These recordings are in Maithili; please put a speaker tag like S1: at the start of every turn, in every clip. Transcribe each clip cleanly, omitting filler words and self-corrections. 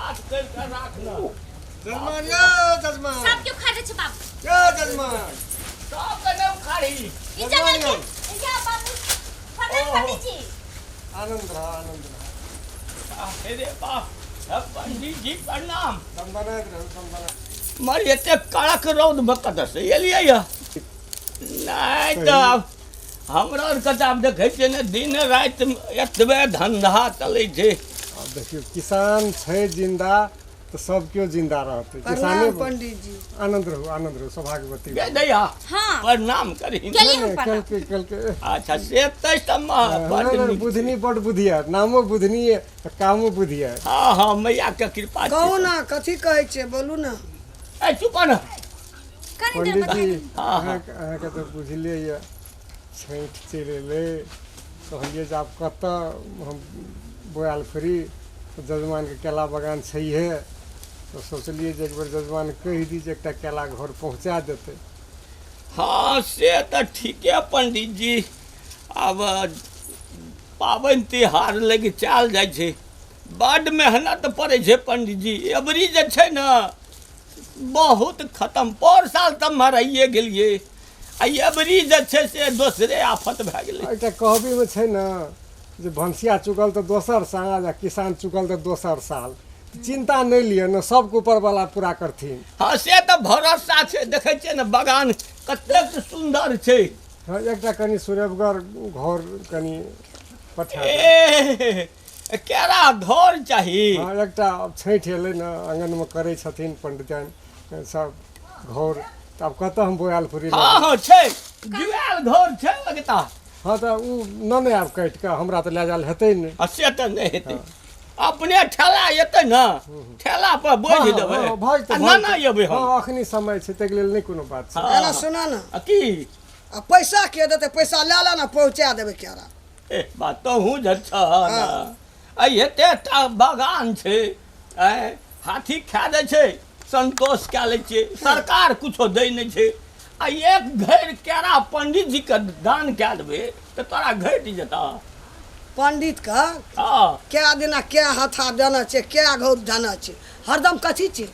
S1: कात करि कऽ राख ने।
S2: जजमान यौ जजमान।
S3: सब के उखाड़ दै छै बाबू।
S2: यौ जजमान।
S1: सबके नहि उखाड़ी।
S3: ई जंगल के या बाबू, प्रणाम पंडित जी।
S2: आनंद रह, आनंद रह।
S1: हे रे बाप, पंडित जी प्रणाम।
S2: दनदनाइत रहू, दनदनाइत।
S1: मर एते कड़क रौदमे कतऽसँ एलियै यऽ? नहि तऽ आब हमरा आरके तऽ आब देखै छियै ने, दिन राति एतबे धन्धा चलै छै।
S2: आब देखियौ, किसान छै जिन्दा तऽ सब केओ जिन्दा रहतै। किसाने।
S4: प्रणाम पंडित जी।
S2: आनंद रहू, आनंद रहू, सौभाग्यवती।
S1: गे दैया।
S3: हाँ।
S1: प्रणाम करी।
S3: केलियै हम प्रणाम।
S2: केलकै, केलकै।
S1: अच्छा, से तऽ सबमे बड्ड
S2: नहि,
S1: नीक।
S2: बुधनी बड्ड बुधियार, नामो बुधनी आ कामो बुधियार।
S1: हँ हँ, मैयाके कृपा छै।
S4: कहू ने, कथी कहै छियै, बोलू ने।
S1: ए, चुप ने।
S3: कनि देर
S2: पंडित जी।
S3: बता।
S1: हँ।
S2: अहाँके अहाँके तऽ बुझले यऽ, छठि चलि एलै। कहलियै जे आब कतऽ हम बोआल फिरी? तऽ जजमानके केला बगान छैहे, तऽ सोचलियै जे एक बेर जजमान कहि दी जे एकटा केला घर पहुँचा देतै।
S1: हँ, से तऽ ठीके पंडित जी, आब पाबनि तिहार लगिचायल जाइ छै, बड्ड मेहनत पड़ै छै पंडित जी। एबरी जे छै ने बहुत खतम। पर साल तऽ मराइए गेलियै, आ एबरी जे छै से दोसरे आफत भए गेलै।
S2: एकटा कहबीमे छै ने जे भनसिया चुकल तऽ दोसर साँझ आ किसान चुकल तऽ दोसर साल। चिन्ता नहि लिअ ने, सबके ऊपरवला पूरा करथिन।
S1: हँ, से तऽ भरोसा छै। देखै छियै ने बगान कतेक सुन्दर छै।
S2: हँ, एकटा कनि सुरेबगर घर कनि पठा दिअ।
S1: ए, केरा घर चाही?
S2: हँ, एकटा आब छठि एलै ने, आङ्गनमे करै छथिन पंडिताइन सब घर, तऽ आब कतऽ हम बोआल फुरी?
S1: हँ हँ, छै, जुआयल घर छै लगता।
S2: हँ, तऽ ओ ने आब काटि कऽ हमरा तऽ लए जायल हेतै नहि।
S1: आ से तऽ नहि हेतै, अपने ठेला एतै ने, ठेला पर बोझि देबै।
S2: हँ, भऽ जेतै।
S1: आ
S2: भऽ
S1: ना ना,
S2: जेतै।
S1: एबै हम।
S2: हँ, अखनी समय छै, ताहिके लेल नहि कोनो बात छै।
S4: एना सुना ने।
S1: आ की?
S4: आ पैसा के देतै? पैसा लए ले ने, पहुँचा देबै केरा।
S1: ए बात तहूँ जे छह ने, आ एते टा बगान छै, आँय, हाथी खा दै छै, संतोष कए लै छियै, सरकार कुछो दै नहि छै, आ एक घरि केरा पंडित जीके दान कए देबै तऽ तोरा घटि जेतह?
S4: पंडित के कै दिना कै हथा देना छै, कै घौर देना छै, हरदम कथी छै,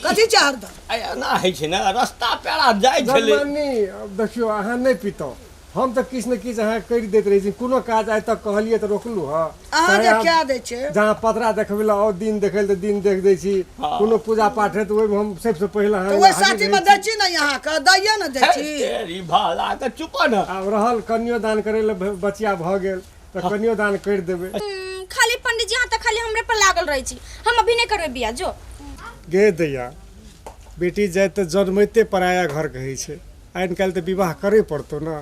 S4: कथी छै हरदम?
S1: आ एना होइ छै ने, रस्ता पेड़ा जाइ छलै।
S2: जजमानी, आब देखियौ, अहाँ नहि पितहुँ, हम तऽ किछु ने किछु अहाँके करि दैत रहै छी। कोनो काज आइ तक कहलियै तऽ रोकलहुँ हँ?
S4: अहाँ
S2: चाहे
S4: जे कए दै छै।
S2: जहाँ पतरा देखबै लए आउ, दिन देखै लए तऽ दिन देख दै छी। कोनो पूजा पाठ है तऽ ओहिमे हम सबसँ पहिले अहाँ
S4: तऽ ओहि
S2: हाजिर
S4: साथीमे
S2: रहै
S4: दै
S2: छी।
S4: छी ने, अहाँके दैये ने दै
S1: हे
S4: छी।
S1: तेरी भाला के, चुप ने।
S2: आब रहल कन्योदान करै लए, बचिया भऽ गेल तऽ कन्योदान करि देबै।
S3: खाली पंडित जी, अहाँ तऽ खाली हमरे पर लागल रहै छी। हम अभी नहि करबै बियाह, जो।
S2: गे दैया, बेटी जाइत तऽ जन्मैते पराया घर कहै छै, आइ काल्हि तऽ विवाह करे पड़तौ ने।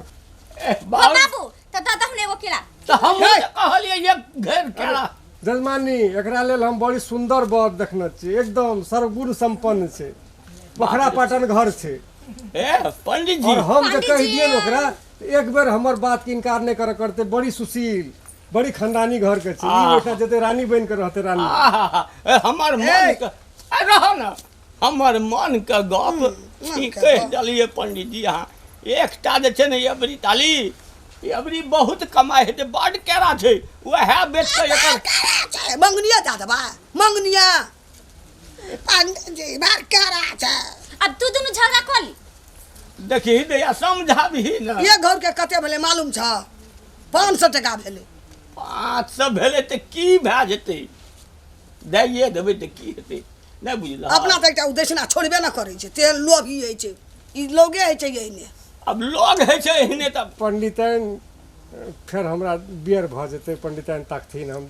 S1: ए,
S3: बाबू, बाबू तऽ दादा हमरा एगो केला।
S1: तऽ हम कहलियै एक घेर केला।
S2: जजमानी, एकरा लेल हम बड़ी सुन्दर बर देखने छी, एकदम सर्वगुण सम्पन्न छै, पोखरा पाटन घर छै।
S1: ए पंडित जी।
S2: और हम जे
S3: पंडित
S2: कहि
S3: जी।
S2: दियै ने ओकरा तऽ एक बेर हमर बात के इनकार नहि करऽ करतै। बड़ी सुशील, बड़ी खानदानी घर के छै। ई ओहिठाम जेतै, रानी बनि के रहतै, रानी।
S1: आहा, ए, हमर मन के ए, रह ने, हमर मन के गप
S4: मन
S1: ई
S4: के
S1: कहि
S4: गप।
S1: देलियै पंडित जी अहाँ। एकटा जे छै ने एबरी ताली, एबरी बहुत कमाइ हेतै, बड्ड केरा छै, उएह बेच कऽ एकर
S4: केरा छै, मंगनिया दए देबै, मंगनिया। पंडित जी, बड़ केरा छै।
S3: अब तू दुनू झगड़ा कऽ ली।
S1: देखी दैया, समझाबही ने।
S4: एक घर के कते भेलै मालूम छ? 500 टका भेलै।
S1: 500 भेलै तऽ की भए जेतै? दैए देबै तऽ की हेतै? नहि बुझलह?
S4: अपना तऽ एकटा उद्देश्य छोड़बे न करै छै, तेहन लोभी होइ छै ई, लोगे होइ छै एहने।
S1: आब लोग होइ छै एहने तऽ।
S2: पंडिताइन, फेर हमरा बेर भऽ जेतै, पंडिताइन ताकथिन, हम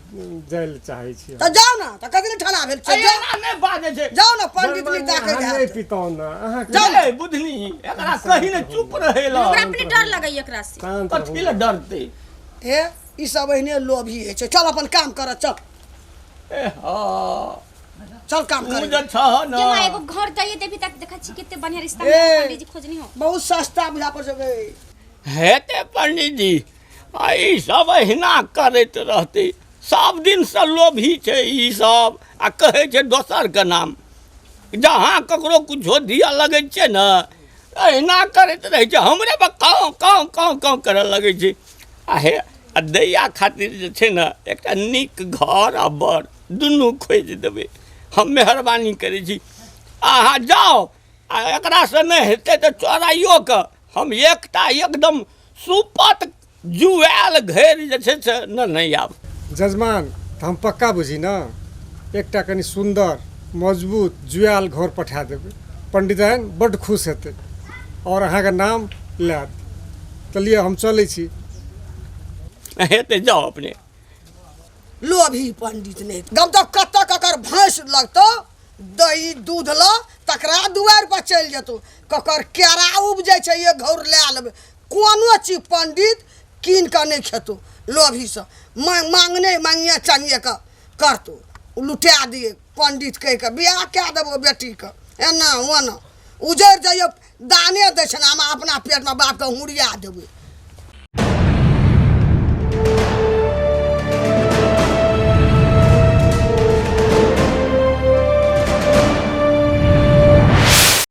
S2: जाइ लए चाहै छी।
S4: तऽ जाउ ने, तऽ कथी लए ठड़ा भेल छै? जाउ।
S1: एना नहि बाजै छै।
S4: जाउ ने, पंडित नहीं
S2: जजमानी,
S4: ताकै
S2: अहाँ नहि
S4: जायत।
S2: पितहुँ ने अहाँके।
S4: जाउ ने।
S1: ए बुधनी, एकरा कही ने चुप रहै लए।
S3: हमरा अपने डर लगैया एकरा से।
S2: शान्त
S1: कथी
S2: रहू।
S1: लए डरतै?
S4: हे, ई सब एहने लोभी होइ छै। चल, अपन काम कर, चल।
S1: ए हँ।
S4: चल, काम
S1: तू
S4: कर।
S1: जे छह ने
S3: के माँ, एगो घर दैए देबी तक देखै छी कते बढ़िया रिश्ता
S4: ए।
S3: में पंडित जी खोजनी हो।
S4: बहुत सस्ता बुझा पर सकै।
S1: हेतै पंडित जी, आ ई सब अहिना करैत रहतै। सब दिनसँ लोभी छै ई सब, आ कहै छै दोसरके नाम। जहाँ ककरो कुछो दिअ लगै छै ने, अहिना करैत रहै छै, हमरे पर काँव काँव काँव काँव करऽ लगै छै। आ हे, आ दैया खातिर जे छै ने एकटा नीक घर आ बर दुनू खोजि देबै। हम मेहरबानी करै छी, अहाँ जाउ। आ एकरासँ नहि हेतै तऽ चोराइयो कऽ हम एकटा एकदम सुपत जुआयल घेर जे छै से नहि आब।
S2: जजमान, तऽ हम पक्का बुझी ने, एकटा कनि सुन्दर मजबूत जुआयल घर पठा देबै, पंडिताइन बड्ड खुश हेतै आओर अहाँके नाम लेत। तऽ लिअ, हम चलै छी।
S1: हेतै, जाउ अपने।
S4: लोभी पंडित नहि गम तऽ कतऽ ककर भैंस लगतौ दही दूध ल तकरा दुआरि पर चलि जेतौ, ककर केरा उपजै छै एक घौर लए लेबै। कोनो चीज पंडित कीन कऽ नहि खेतौ, लोभीसँ मांगने मांगिए चांगिए कऽ करतौ, लुटा दिए पंडित कहि कऽ बियाह कए देबो बेटीके, एना ओना उजड़ि जाइए। दाने दै छै ने, हम अपना पेटमे बापके हुड़िया देबै।